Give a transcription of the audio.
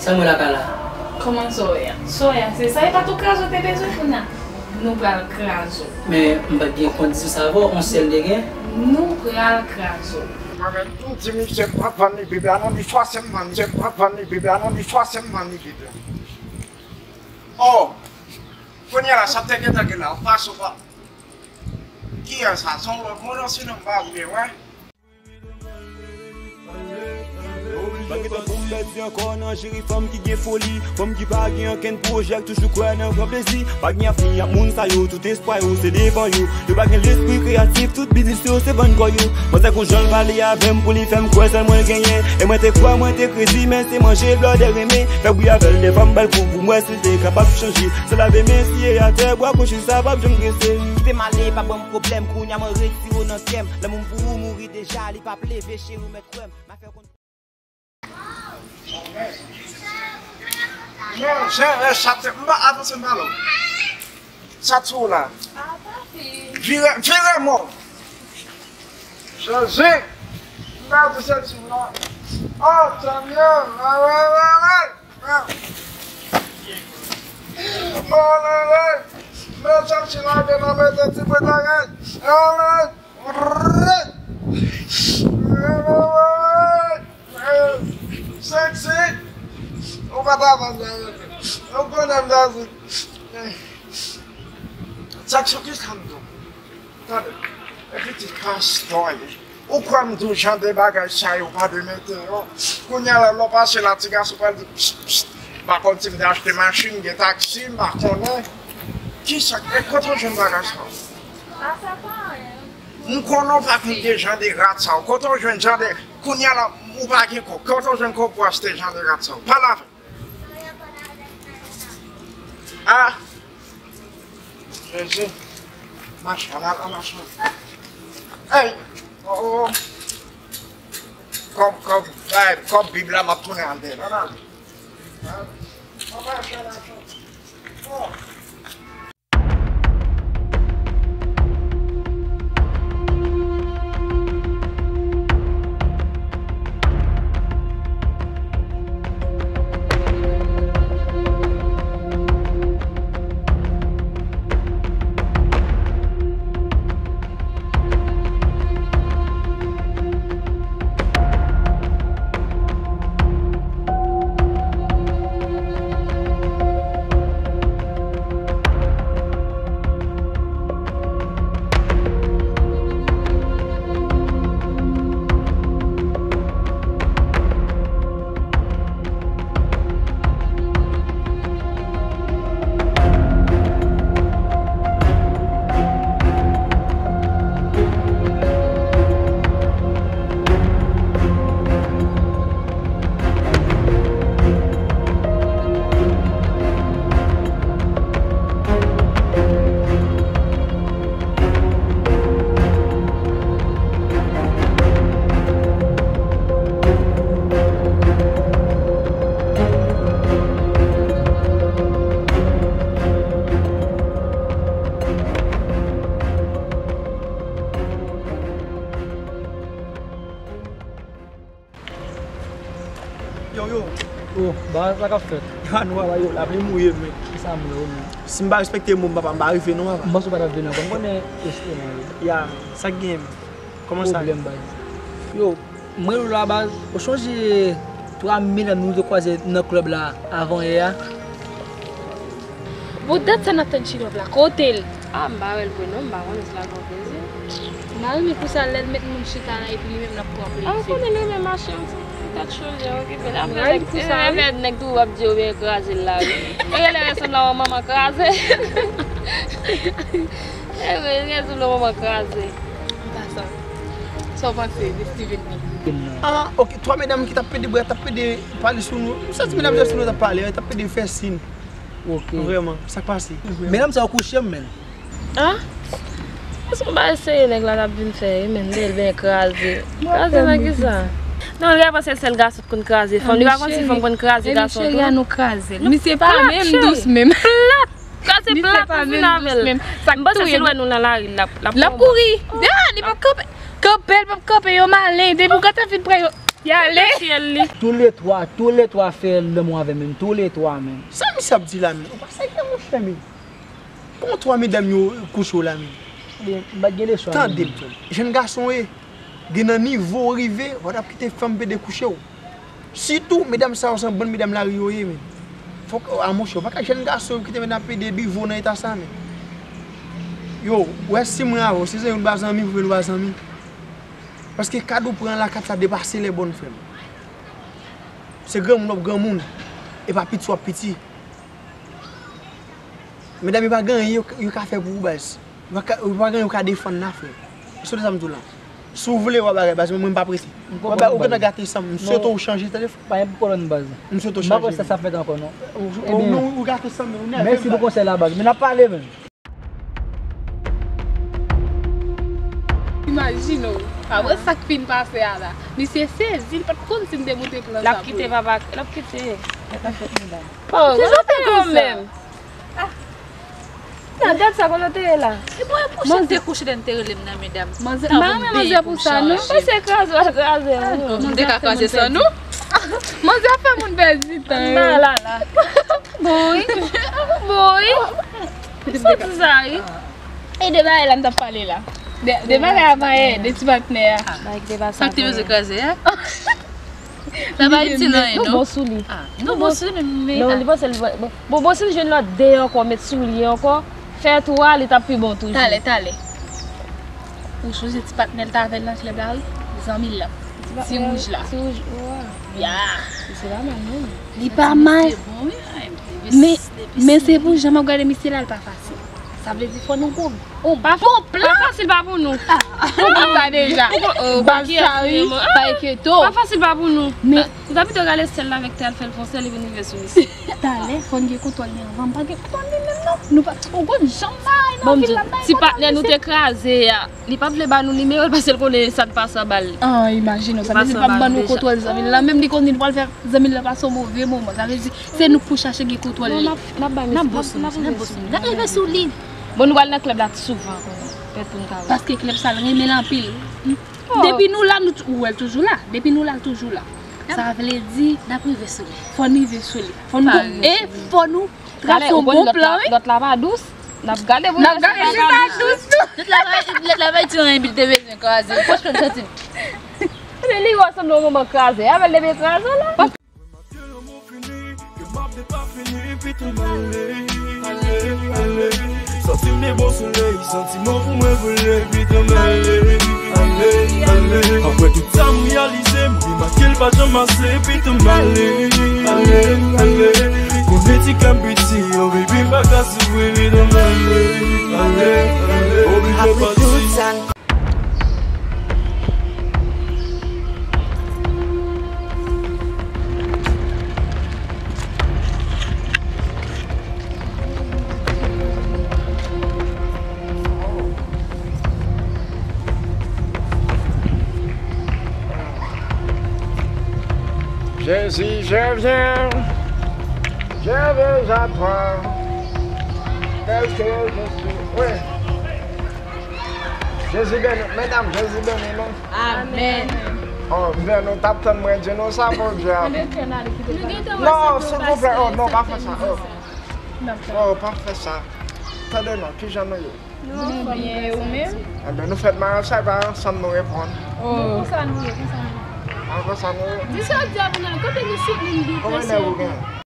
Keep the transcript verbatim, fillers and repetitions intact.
Sa mwen lakay la. Kòman sa w ye a? Sa w ye a, se sa, e pa tou kraze w te bezwen kounye a. Nou pral kraze w. Men m pa t gen kondisyon sa avè w, yon sèl te gen. Nou pral kraze w. Mwen menm, m di misye m p ap vann li bebe a non, li fòse m vann li, m p ap vann li bebe a non, li fòse m vann li bebe a. Oh! Kounye a la, sa te gentan gen la, w pase w pa. Kiyès sa? Se yon lòt moun, sinon m pa vle wè. Pa gen tan pou m pèdi ankò nan jiri fanm ki gen foli, fanm ki pa gen okenn pwojè, k toujou kwè nan gran plezi. Pa gen avni ak moun sa yo, tout espwa yo se devan yo. Yo pa gen lespri kreyatif, tout biznis yo se vann kò yo. Mwen tankou jan l pale avè m pou li fè m kwè sèl mwen l genyen. E mwen te kwè, mwen te krezi, men se manje blòdè renmen. Fè bri avè l, dèfwa m ba l kou pou m wè si l te kapab chanje. Se lave men siye atè, bwa kouchi sa p ap janm grese. Kite m ale, pa ban m pwoblèm, kounye a mwen retire w nan kè m. Lanmou m pou ou mouri deja, li p ap leve, cheri, ou mèt kwè m. M a fè w konn. Non, jan rès sa te, m pa avanse m pale w. Sa t sou w la. Vire, vire mò. Jezi. M pa di se sou w la. Oh, tanmye. Wi, wi, wi, wi. Wi, wi, wi. Men sa m si la de nan mete ti bout bagay. Wi, wi. Seksi. Ou pa ta vann la. Ou konnen m ta di. Seksi ki sa m di w? Tande. E pitit pastè ye. Ou kwè m di w jan de bagay sa yo pa dwe mete yo? Kounye a la, lè w pase la, ti gason pral di, pst, pst, m pa konn si m te achte machin, gen taksi, m pa konnen. Kisa, e kote w jwenn bagay sa yo? M konnen w pa konn gen jan de rad sa yo. Kote w jwenn jan de, kounye a la, ou pa gen kòb. Kote w jwenn kòb pou achte jan de rad sa yo? Pale avè m. Ah! Jezi. Machan, al, al, machan. Ey! Oh, oh, oh. Kòb, kòb, bay, kòb Bib la, m ap tounen al dèyè. Al, al. Al, al, machan, machan. Oh. Yo, yo. Oh, bagay sa k ap fèt? Anwa, yo, lapli mouye, men. Kisa m wè, men? Si m pa respekte mo m, papa, m pa rive, non, papa. M panse w pa t ap vini ankò. M konnen espri an, wi. Ya, sa k genyen, men? Kòman sa? Pwoblèm, baz. Yo, m rele w la, baz. Ou chonje twa medam nou te kwaze nan klèb la avan yè a? Bon, dat sa n ap tann Chilòv la, kote l? Ah, m pa wè l vre non, m pa konnen si l ap fè w plezi. M pa renmen konsa lè l met moun chita la epi li menm l ap pran plezi. Ah, ou konnen li renmen mache yon ti tèt chanje, okipe l. Apre nèg, apre nèg tou ap di yo byen kraze l la wi. Ou genlè resonn la yon manman kraze. E vre, li resonn yon manman kraze. M pa sa. Sa w panse de Steven menm? Ah, ok, twa medam ki t ap pede bwè, t ap pede pale sou nou. M santi medam sa sou nou t ap pale, t ap pede fè sin. Ok. Vrèman, sa k pase? Medam sa yo kouche m, menn. Ah? Se yon bagay serye nèg la t ap vin fè, wi, menn, lè l byen kraze. Kraze nan kisa? Non, li pa panse sèl gason t konn kraze fanm. Li pa konn si fanm konn kraze gason tou. Cheri, a nou kraze l. Misye pa menm dous menm. Plat! Kraze plat, ou fin avè l. M panse si l wè nou nan lari, l ap, l ap kouri. Ah, li p ap kanpe. Kanpe, l p ap kanpe, yo malen. Depi w gentan fin pran yo. Y ale. Tou le twa, tou le twa fè lanmou avè m, menm, tou le twa, menm. Sa misye ap di la, menm? Ou pa serye, monchè, menm. Kòman twa medam yo kouche w la, menm? Ebyen, m pa t gen lechwa, menm. Tande m, frè m. Jèn gason w ye, gen nan nivo w rive, ou pa t ap kite fanm pede kouche w. Sitou, medam sa yo, se yon bann medam lari yo ye, menm. Fòk, a, monchè, ou pa ka jèn gason, kite medam pede bivo nan eta sa, menm. Yo, ou wè si mwen avè w, se zanmi, nou pa zanmi, vre nou pa zanmi. Paske kad ou pran la, kad sa depase lè bòn, frè m. Se granmoun w ap granmoun, e pa piti w ap piti. Medam, yo pa gen anyen yo, yo ka fè pou ou, baz. Yo pa ka, yo pa gen anyen yo ka defann la, frè. Ou sonje sa m di w la. Si w vle, w a bagay, baz, men mwen m pa prese. Ou gentan gate san m. M swete w chanje, tande, frè. Pa gen pwoblèm, baz. M swete w chanje. M pa kwè sa, sa fèt ankò, non. Ou, ou, ou gate san m, ou nève m, baz. Mèsi pou konsèy la, baz. Men n ap pale, menm. Imajine w, apre sa k fin pase a la, misye sezi, li pa t konn si m te moute plan sa pou li. L ap kite papa, l ap kite. Sa fèt, medam. Oh, kote w te ye menm? Ah. Nan dat sa, kote w te ye la? E bon, e pou chen te kouche lè n te rele m nan, medam. Manzè, m pa renmen manzè pou sa, non. Pase kraze w al kraze, wi. M te ka kraze san nou. Manzè ap fè moun pèdi tan, wi. La, la, la. Bon, wi. Bon, wi. Soti sa, wi. E de bagay la n t ap pale la. De, de bagay avan yè, de ti patnè a. Sa k te bezwen kraze a? Sa pa itil anyen, non. Nou bon sou li. Ah, nou bon sou li, men, men. Non, li panse li bon. Bon, bon, si l jwenn lòt de ankò, met sou li ankò, fè twa, li t ap pi bon toujou. Talè, talè. Ou sonje ti patnè l t avè l nan klèb la, wi? Zanmi l la. Ti wouj la. Ti wouj, wi. Ya. Li pa mal, non. Li pa mal. Men, men se pou jan m ap gade misye la, l pa fasil. Sa vle di fò nou gwo, on bon plan. Pa fasil pa pou nou. Nou konn sa deja. Baz sa, wi. Pa enkyete w. Pa fasil pa pou nou. Men nou ta pito rale syèl la avèk tè a, l fè l fon sèl, li vin rive sou misye. Talè, fò n gen kontwòl li anvan. M pa gen kontwòl li menm, non. Nou pa, ou konn jan m bay nan vil la, m bay kontwòl misye. Ti patnè nou te kraze a. Li p ap vle ba nou nimewo l paske l konnen sa n pase anba l. Ah, imajine w, sa vle di l p ap ban nou kontwòl zanmi l la. Menm li konnen li pral fè zanmi l la pase yon move moman. Sa vle di se nou k pou chache gen kontwòl li. Non, n ap, n ap bay mesye, n ap, n ap rive sou li. N ap rive sou li. Bon, nou pral nan klèb la souvan konnen. Pèt pou n ka wè. Paske klèb sa l renmen l anpil. Depi nou la, nou tou-, ou wè l toujou la. Depi nou la, l toujou la. Sa vle di n ap rive sou li. Fò n rive sou li. Fò n, e fò nou Trase yon bon plan, wi. Lòt la pa dous. N ap gade pou n ap gade si sa dous tou. Lòt la pa, lòt la pa itil anyen, epi l te bezwen kraze. Franchman, m santi m. Li wè sanble yon moman kraze. Avè l te byen kraze la. Santi m de bon solèy, santi mò pou mwen vole, pito m ale, ale, ale. Apre tout sa m reyalize, m remake l pa janm ase, pito m ale, ale, ale. Konnen ti kè m piti, oh baby, m pa ka soufri, pito m ale, ale, ale. Oblije pati. Jésus, je viens, je veux à toi, tel que je suis. Oui. Jezi beni, medam, Jezi beni nou. Amèn. Oh, men nou t ap tann mwen di nou sa, Bondye a. Non, silvouplè, oh, non, pa fè sa. Oh. Oh, pa fè sa. Tande non, kijan nou ye? Nou byen, ou menm? Enben, nou fèt maryaj sa, e pa ansanm nou reponn. Oh. Konsa nou ye, konsa nou ye. Ah, konsa nou ye. Di sa w di a pou nou, kote nou sou moun di. Konbyen nèg ou gen?